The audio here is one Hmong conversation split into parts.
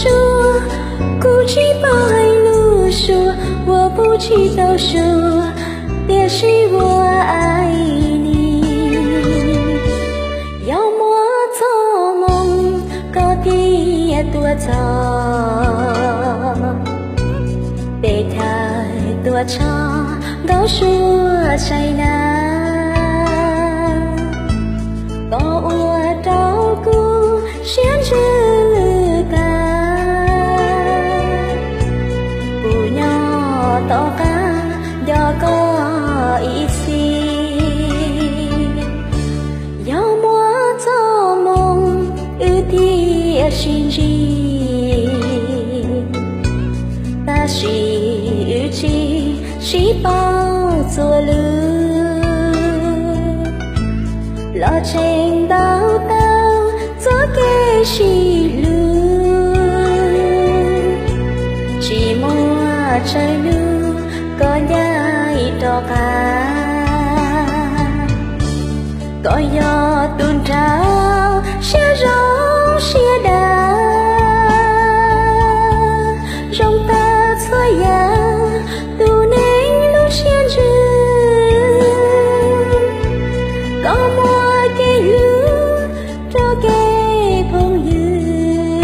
Suav, kuv tsis paub hais lus Suav, ua pub tsis tau Suav, tiam sis ua ai ni. Yog muaj txoj moo koj thiaj tuaj txog, peb thawj tuaj tshov nkaus Suav sai na. Koj ua rau kuv siab ntsws tas, kuv nyob tom qab nco koj ib txhis. Yog muaj txoj moo wb thiaj sib ntsib, tab sis wb tsis sib paub txhua lus, los tseem ntaus tau txoj kev sib hlub. Tsis muaj tsawg hnub koj ncaim rov qab, koj yog tus nraug siab zoo siab dav, zoo tau txhua yam tus neeg lub siab ntsws. Koj muaj kev hlub rau kev phooj ywg,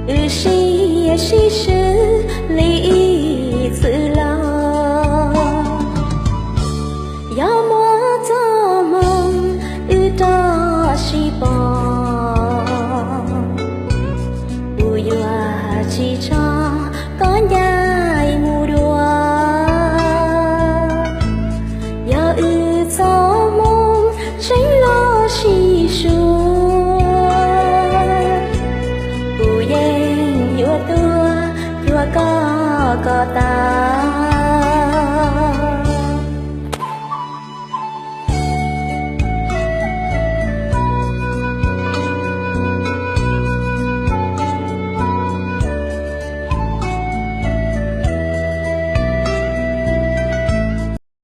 wb sib sib